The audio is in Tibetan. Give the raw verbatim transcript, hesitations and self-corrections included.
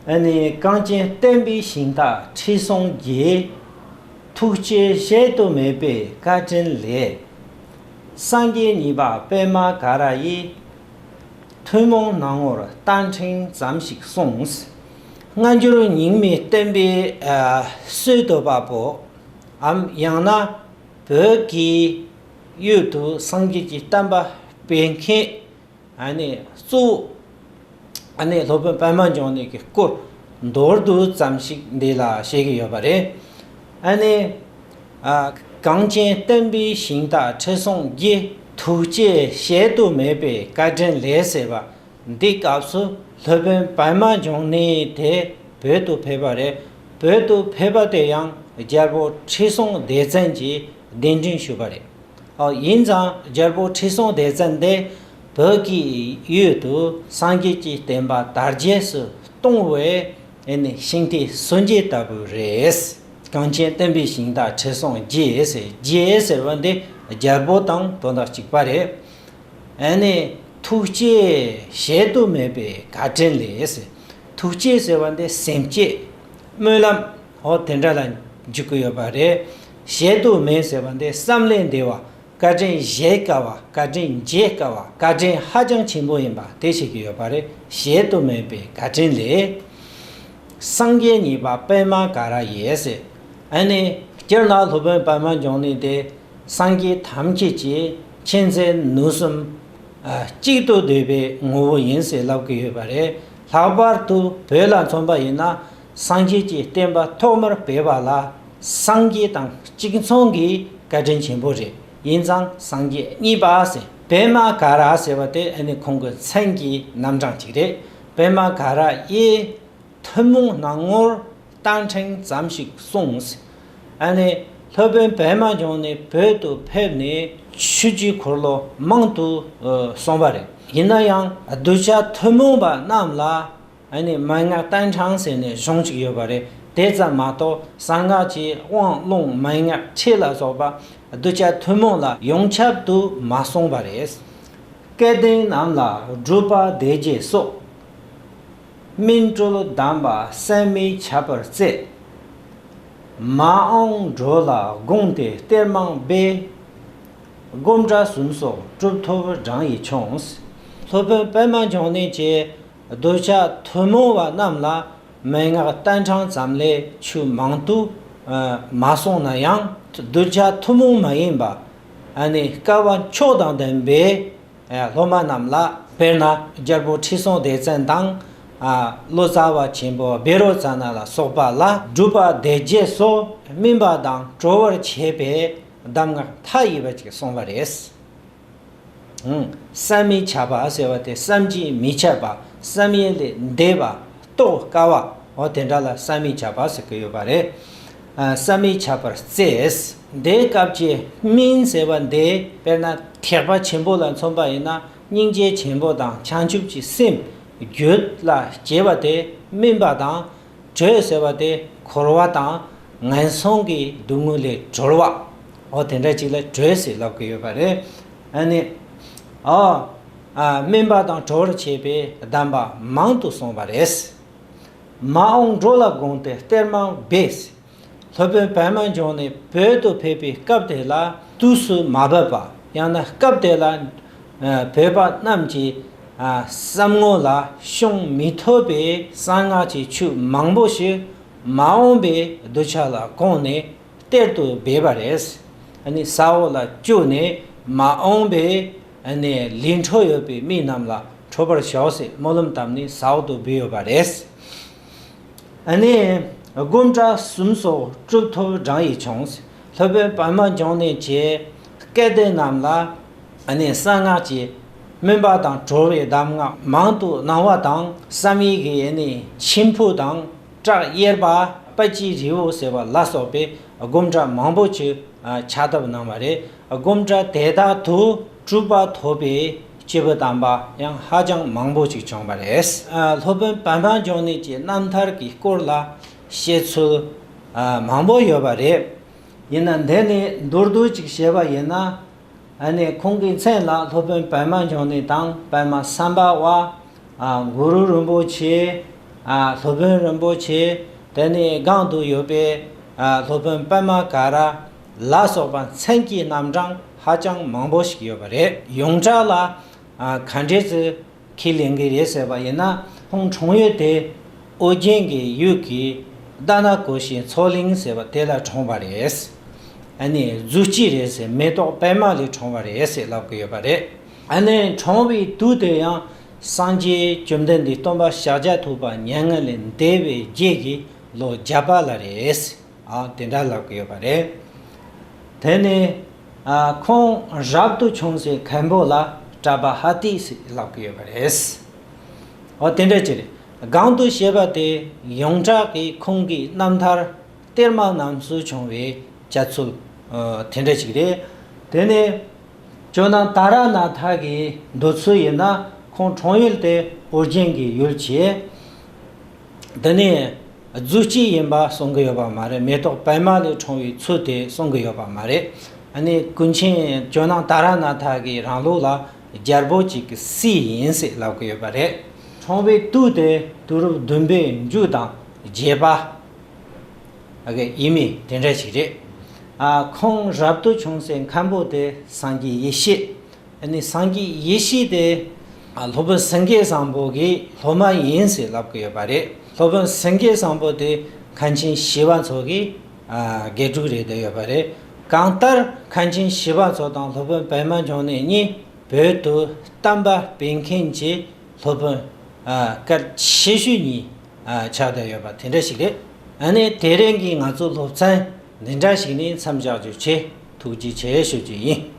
ཨ་ནི་གངས་ཅན་བསྟན་པའི་ཞིང་མཐའ་ཁྲི་སྲོང་རྒྱས། ཐུགས་རྗེ་གཞལ་དུ་མེད་པའི་བཀའ་དྲིན་ལས། སངས་རྒྱས་གཉིས་པ་པདྨ་ག་ར་ཡིས། ཐུན་མོང་སྣང་ངོར་རྟ་ཕྲེང་ཙམ་ཞིག་གསུངས། སྔ་འགྱུར་རྙིང་མའི་བསྟན་པའི་ཨ་སྲོལ་བཏོད་པ་པོའམ་ཡང་ན་བོད་ཀྱི་ཡུལ་དུ་སངས་རྒྱས་ཀྱི་བསྟན་པ་སྤེལ་མཁན། ཨ་ནི་གཙོ་བོ་ཨ་ནི་སློབ་དཔོན་པདྨ་འབྱུང་གནས་ཀྱི་སྐོར་མདོར་བསྡུས་ཙམ་ཞིག་འདི་ལ་བཤད་ཀྱི་ཡོད་པ་རེད། ཨ་ནི་ཨ་གངས་ཅན་བསྟན་པའི་ཞིང་མཐའ་ཁྲི་སྲོང་རྒྱས། ཐུགས་རྗེ་གཞལ་དུ་མེད་པའི་བཀའ་དྲིན་ལས་ཟེར་བ། འདི་སྐབས་སུ་སློབ་དཔོན་པདྨ་འབྱུང་གནས་དེ་བོད་དུ་ཕེབས་པ་རེད། བོད་དུ་ཕེབས་པ་དེ་ཡང་རྒྱལ་པོ་ཁྲི་སྲོང་ལྡེ་བཙན་གྱིས་གདན་འདྲེན་ཞུས་པ་རེད། ཨོ་ཡིན་ཙང་རྒྱལ་པོ་ཁྲི་སྲོང་ལྡེ་བཙན་དེ་བོད་ཀྱི་ཡུལ་དུ་སངས་རྒྱས་ཀྱི་བསྟན་པ་དར་རྒྱས་སུ་གཏོང་བའི་ཨེ་ནི་ཤིང་རྟའི་སྲོལ་འབྱེད་ལྟ་བུ་རེད། གངས་ཅན་བསྟན་པའི་ཞིང་མཐའ་ཁྲི་སྲོང་རྒྱས་ཟེར། རྒྱས་ཟེར་བ་འདི་རྒྱལ་པོ་དང་དོན་དག་གཅིག་པ་རེད། ཨ་ནི་ཐུགས་རྗེ་གཞལ་དུ་མེད་པའི་བཀའ་དྲིན་ལས་ཟེར། ཐུགས་རྗེ་ཟེར་བ་འདི་སེམས་བསྐྱེད། སྨོན་ལམ། འོ་དེ་འདྲ་ལ་འཇུག་གི་ཡོད་པ་རེད། གཞལ་དུ་མེད་ཟེར་བ་འདི་བསམ་ལས་འདས་པ། བཀའ་དྲིན་གཞལ་དཀའ་བ། བཀའ་དྲིན་འཇལ་དཀའ་བ། བཀའ་དྲིན་ཧ་ཅང་ཆེན་པོ་ཡིན་པ་དེ་བཤད་ཀྱི་ཡོད་པ་རེད། གཞལ་དུ་མེད་པའི་བཀའ་དྲིན་ལས། སངས་རྒྱས་གཉིས་པ་པདྨ་ག་ར་ཡིས་ཟེར། ཨ་ནི་སྤྱིར་ན་སློབ་དཔོན་པདྨ་འབྱུང་གནས་དེ་སངས་རྒྱས་ཐམས་ཅད་ཀྱི་མཁྱེན་བརྩེ་ནུས་གསུམ་གཅིག་ཏུ་བསྡུས་པའི་ངོ་བོ་ཡིན་ཟེར་ལབ་ཀྱི་ཡོད་པ་རེད། ལྷག་པར་དུ་བོད་ལ་མཚོན་པ་ཡིན་ན་སངས་རྒྱས་ཀྱི་བསྟན་པ་ཐོག་མར་སྤེལ་བ་ལ་སངས་རྒྱས་དང་གཅིག་མཚུངས་ཀྱི་བཀའ་དྲིན་ཆེན་པོ་རེད། ཡིན་ཙང་སངས་རྒྱས་གཉིས་པ་ཟེར། པདྨ་ག་ར་ཟེར་བ་དེ་ཨ་ནི་ཁོང་གི་མཚན་གྱི་རྣམ་གྲངས་གཅིག་རེད། པདྨ་ག་ར་ཡིས། ཐུན་མོང་སྣང་ངོར་རྟ་ཕྲེང་ཙམ་ཞིག་གསུངས། ཨ་ནི་སློབ་དཔོན་པདྨ་འབྱུང་གནས་བོད་དུ་ཕེབས་ནས་ཆོས་ཀྱི་འཁོར་ལོ་མང་དུ་གསུངས་པ་རེད། ཡིན་ན་ཡང་གདུལ་བྱ་ཐུན་མོང་པ་རྣམས་ལ་ཨ་ནི་མན་ངག་རྟ་ཕྲེང་ཟེར་ནས་གཞུང་ཅིག་ཡོད་པ་རེད། དེ་ཙམ་མ་གཏོགས་གསང་སྔགས་ཀྱི་དབང་ལུང་མན་ངག་ཁྲིད་ལ་སོགས་པ་གདུལ་བྱ་ཐུན་མོང་ལ་ཡོངས་ཁྱབ་ཏུ་མ་གསུངས་པ་རེད། སྐལ་ལྡན་རྣམས་ལ་སྒྲུབ་པ་སྡེ་བརྒྱད་སོགས། སྨིན་གྲོལ་གདམས་པ་བསམ་མི་ཁྱབ་པར་བསྩལ། མ་འོངས་འགྲོ་ལ་དགོངས་ཏེ་གཏེར་མང་སྦས། སྒོམ་གྲྭ་གསུམ་སོགས་གྲུབ་ཐོབ་བགྲང་ཡིས་ཆོངས། སློབ་དཔོན་པདྨ་འབྱུང་གནས་ཀྱིས་གདུལ་བྱ་ཐུན་མོང་བ་རྣམས་ལ་མན་ངག་རྟ་ཕྲེང་ཙམ་ལས་ཆོས་མང་དུ་མ་གསུངས་ན་ཡང་གདུལ་བྱ་ཐུན་མོང་མ་ཡིན་པ་ཨ་ནི་སྐལ་བ་མཆོག་དང་ལྡན་པའི། ཨ་སློབ་མ་རྣམས་ལ། དཔེར་ན་རྒྱལ་པོ་ཁྲི་སྲོང་ལྡེ་བཙན་དང་། ཨ་ལོ་ཙཱ་བ་ཆེན་པོ་བཻ་རོ་ཙ་ན་ལ་སོགས་པ་ལ་སྒྲུབ་པ་སྡེ་བརྒྱད་སོགས་སྨིན་པ་དང་གྲོལ་བར་བྱེད་པའི་གདམས་ངག་མཐའ་ཡས་པ་ཅིག་གསུངས་པ་རེད། ཨང་། བསམ་མི་ཁྱབ་པ་ཟེར་བ་དེ་བསམ་གྱིས་མི་ཁྱབ་པ། བསམ་ཡས་ལས་འདས་པ། རྟོགས་དཀའ་བ། འོ་དེ་འདྲ་ལ་བསམ་མི་ཁྱབ་པ་ཟེར་གྱི་ཡོད་པ་རེད། ཨ་བསམ་མི་ཁྱབ་པར་བརྩེ། འདིའི་སྐབས་ཀྱི་སྨིན་ཟེར་བ་འདི་དཔེར་ན་ཐེག་པ་ཆེན་པོ་ལ་མཚོན་པ་ཡིན་ན་སྙིང་རྗེ་ཆེན་པོ་དང་བྱང་ཆུབ་ཀྱི་སེམས་རྒྱུད་ལ་སྐྱེ་བ་དེ་སྨིན་པ་དང་། གྲོལ་ཟེར་བ་དེ་འཁོར་བ་དང་ངན་སོང་གི་སྡུག་བསྔལ་ལས་གྲོལ་བ། འོ་དེ་འདྲ་ཅིག་ལ་གྲོལ་ཟེར་ལབ་ཀྱི་ཡོད་པ་རེད། ཨ་ནི། ཨ། ཨ་སྨིན་པ་དང་གྲོལ་བར་བྱེད་པའི་གདམས་པ་མང་དུ་གསུངས་པ་རེད། མ་འོངས་འགྲོ་ལ་དགོངས་ཏེ་གཏེར་མང་སྦས། སློབ་དཔོན་པདྨ་འབྱུང་གནས་བོད་དུ་ཕེབས་པའི་སྐབས་དེ་ལ་དུས་སུ་མ་བབས་པ་ཡང་ན་སྐབས་དེ་ལ་ཨ་བོད་པ་རྣམས་ཀྱི་ཨ་བསམ་ངོ་ལ་ཤོང་མི་ཐུབ་པའི་གསང་སྔགས་ཀྱི་ཆོས་མང་པོ་ཞིག་མ་འོངས་པའི་གདུལ་བྱ་ལ་དགོངས་ནས་གཏེར་དུ་སྦས་པ་རེད། ཨ་ནི་ས་འོག་ལ་བཅུག་ནས་མ་འོངས་པའི་ཨ་ནི་ལུས་འཕྲོ་ཡོད་པའི་མི་རྣམས་ལ་འཕྲོད་པར་ཤོག་ཟེར་སྨོན་ལམ་བཏབ་ནས་ས་འོག་ཏུ་སྦས་ཡོད་པ་རེད། ཨ་ནི་སྒོམ་གྲྭ་གསུམ་སོགས་གྲུབ་ཐོབ་བགྲང་ཡིས་ཆོངས། སློབ་དཔོན་པདྨ་འབྱུང་གནས་ཀྱིས་སྐལ་ལྡན་རྣམས་ལ་ཨ་ནི་གསང་སྔགས་ཀྱི་སྨིན་པ་དང་གྲོལ་བའི་གདམས་ངག་མང་དུ་གནང་བ་དང་བསམ་ཡས་ཀྱི་ཨ་ནི་མཆིམས་ཕུ་དང་བྲག་གཡེར་པ་དཔལ་གྱི་རི་བོ་ཟེར་བ་ལ་སོགས་པའི་སྒོམ་གྲྭ་མང་པོ་ཅིག་ཕྱག་བཏབ་གནང་བ་རེད། སྒོམ་གྲྭ་དེ་དག་ཏུ་གྲུབ་པ་ཐོབ་པའི་སྐྱེས་བུ་དམ་པ་ཡང་ཧ་ཅང་མང་པོ་ཅིག་བྱུང་བ་རེད། ཨ་སློབ་དཔོན་པདྨ་འབྱུང་གནས་ཀྱི་རྣམ་ཐར་གྱི་སྐོར་ལ་བཤད་ཚུལ་ཨ་མང་པོ་ཡོད་པ་རེད། ཡིན་ན་འདི་ནས་མདོར་བསྡུས་ཅིག་བཤད་པ་ཡིན་ན། ཨ་ནི་ཁོང་གི་མཚན་ལ་སློབ་དཔོན་པདྨ་འབྱུང་གནས་དང་པདྨ་སམ་བྷ་ཝ། ཨ་གུ་རུ་རིན་པོ་ཆེ། ཨ་སློབ་དཔོན་རིན་པོ་ཆེ། དེ་ནས་སྒང་དུ་ཡོད་པའི་ཨ་སློབ་དཔོན་པདྨ་ཀ་ར་ལ་སོགས་པ་མཚན་གྱི་རྣམ་གྲངས་ཧ་ཅང་མང་པོ་ཞིག་ཡོད་པ་རེད། ཡོངས་གྲགས་ལ་ཨ་ག་འདྲས་སུ་ཁས་ལེན་གྱི་རེད་ཟེར་བ་ཡིན་ན། ཁོང་འཁྲུངས་ཡུལ་དེ་ཨོ་རྒྱན་གྱི་ཡུལ་གྱི་དྷ་ན་ཀོ་ཤའི་མཚོ་གླིང་ཟེར་བ་དེ་ལ་འཁྲུངས་པ་རེད། ཨ་ནི་རྫུས་སྐྱེས་རེད་ཟེར། མེ་ཏོག་པད་མ་ལས་འཁྲུངས་པ་རེད་ཟེར་ལབ་ཀྱི་ཡོད་པ་རེད། ཨ་ནི་འཁྲུངས་པའི་དུས་དེ་ཡང་སངས་རྒྱས་བཅོམ་ལྡན་འདས་སྟོན་པ་ཤཱཀྱ་ཐུབ་པ་མྱ་ངན་ལས་འདས་པའི་རྗེས་ཀྱི་ལོ་བརྒྱ་པ་ལ་རེད། ཨ་དེ་འདྲ་ལབ་ཀྱི་ཡོད་པ་རེད། དེ་ནས་ཨ་ཁོང་རབ་ཏུ་བྱུང་སའི་མཁན་པོ་ལ་གྲྭ་པ་ཧ་ཏི་ཟེར་ལབ་ཀྱི་ཡོད་པ་རེད། ཨོ་དེ་འདྲ་ཅིག་རེད། སྒང་དུ་བཤད་པ་དེ་ཡོངས་གྲགས་ཀྱི་ཁོང་གི་རྣམ་ཐར་གཏེར་མ་རྣམས་སུ་བྱུང་བའི་བྱ་ཚུལ་ཨ་དེ་འདྲ་ཅིག་རེད། དེ་ནས་ཇོ་ནང་ཏཱ་ར་ནཱ་ཐ་གི་འདོད་ཚུལ་ཡིན་ན། ཁོང་འཁྲུངས་ཡུལ་དེ་ཨོ་རྒྱན་གྱི་ཡུལ་བྱས། འདི་ནི་རྫུས་སྐྱེས་ཡིན་པ་གསུང་གི་ཡོད་པ་མ་རེད། མེ་ཏོག་པད་མ་ལས་འཁྲུངས་པའི་ཚུལ་དེ་གསུང་གི་ཡོད་པ་མ་རེད། ཨ་ནི་ཀུན་མཁྱེན་ཇོ་ནང་ཏཱ་ར་ནཱ་ཐ་གིས་རང་ལུགས་ལ་རྒྱལ་པོ་གཅིག་གི་སྲས་ཡིན་ཟེར་ལབ་ཀྱི་ཡོད་པ་རེད། འཁྲུངས་པའི་དུས་དེ་དུས་རབས་བདུན་པའི་མཇུག་དང་བརྒྱད་པ་ཨ་གི་ཡིན་མིན་དེ་འདྲ་ཞིག་རེད། ཨ་ཁོང་རབ་ཏུ་བྱུང་སའི་མཁན་པོ་དེ་སངས་རྒྱས་ཡེ་ཤེས། ཨ་ནི་སངས་རྒྱས་ཡེ་ཤེས་དེ་ཨ་སློབ་དཔོན་སེང་གེ་བཟང་པོ་གི་སློབ་མ་ཡིན་ཟེར་ལབ་ཀྱི་ཡོད་པ་རེད། སློབ་དཔོན་སེང་གེ་བཟང་པོ་དེ་མཁན་ཆེན་ཞི་བ་འཚོ་གི་ཨ་དགེ་ཕྲུག་རེད་བསྡད་ཡོད་པ་རེད། གང་ལྟར་མཁན་ཆེན་ཞི་བ་འཚོ་དང་སློབ་དཔོན་པདྨ་འབྱུང་གནས་གཉིས་བོད་དུ་བསྟན་པ་སྤེལ་མཁན་གྱི་སློབ་དཔོན་ཨ་གལ་ཆེ་ཤོས་གཉིས་ཨ་ཆགས་བསྡད་ཡོད་པ་དེ་འདྲ་ཞིག་རེད། ཨ་ནི་དེ་རིང་གི་ང་ཚོ་སློབ་ཚན་འདི་འདྲ་ཞིག་ནས་མཚམས་བཞག་རྒྱུ་བྱས། ཐུགས་རྗེ་ཆེ་ཞུ་རྒྱུ་ཡིན།